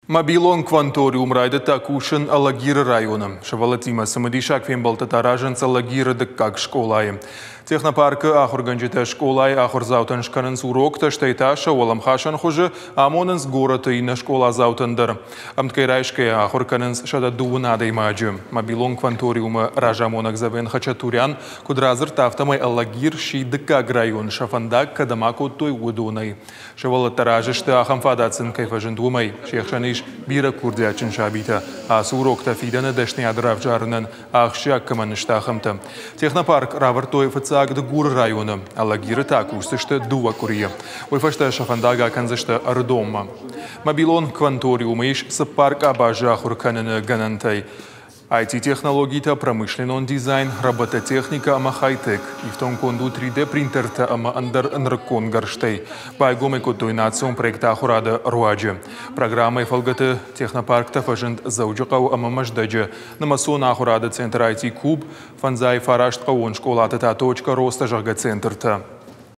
Мобилон кванториум райдыдта кусын Алагиры районы. Сывӕллӕттимӕ цымыдисаг фембӕлдтытӕ аразынц Алагиры дыккаг скъолайы. Технопаркы ахуыргӕнджытӕ скъолайы ахуырдзаутӕн скӕнынц уроктӕ, стӕй та сӕ уӕлӕмхасӕн хуызы амонынц горӕты иннӕ скъоладзаутӕн дӕр. Ӕмткӕй райсгӕйӕ ахуыр кӕнынц 130 адӕймаджы. Мобилон кванториумы разамонӕг Завен Хачатурян куыд радзырдта, афтӕмӕй Алагир сси дыккаг район, сӕ фӕндаг кӕдӕм акодтой, уыдонӕй. Сывӕллӕттӕ разы сты, ахӕм фадат сын кӕй фӕзынд, уымӕй. Се хсӕн ис бирӕ курдиатджын сабитӕ. Ацы уроктӕ фидӕны дӕсныйад равзарынӕн ахсджиаг кӕмӕн сты, ахӕмтӕ. Технопарк равӕрдтой фыццаг Дыгуры районы. Алагиры та кусдзысты 2 къуырийы. Уый фӕстӕ сӕ фӕндаг акӕндзысты Ӕрыдонмӕ. Мобилон кванториумы ис 4 къабазы ахуыр кӕныны гӕнӕнтӕй. IT-технологитӕ, промышленнон дизайн, робототехникӕ ӕмӕ хай-тек. Ифтонггонд у 3D-принтертӕ ӕмӕ ӕндӕр нырыккон гӕрзтӕй. Байгом ӕй кодтой национ проект ахуырады руаджы. Программӕйы фӕлгӕты технопарктӕ фӕзынд Дзӕуджыхъӕу ӕмӕ Мӕздӕджы. Нымӕцон ахуырады центр IT-куб, 59 хъӕууон скъолаты та «Точка роста» зӕгъгӕ центртӕ.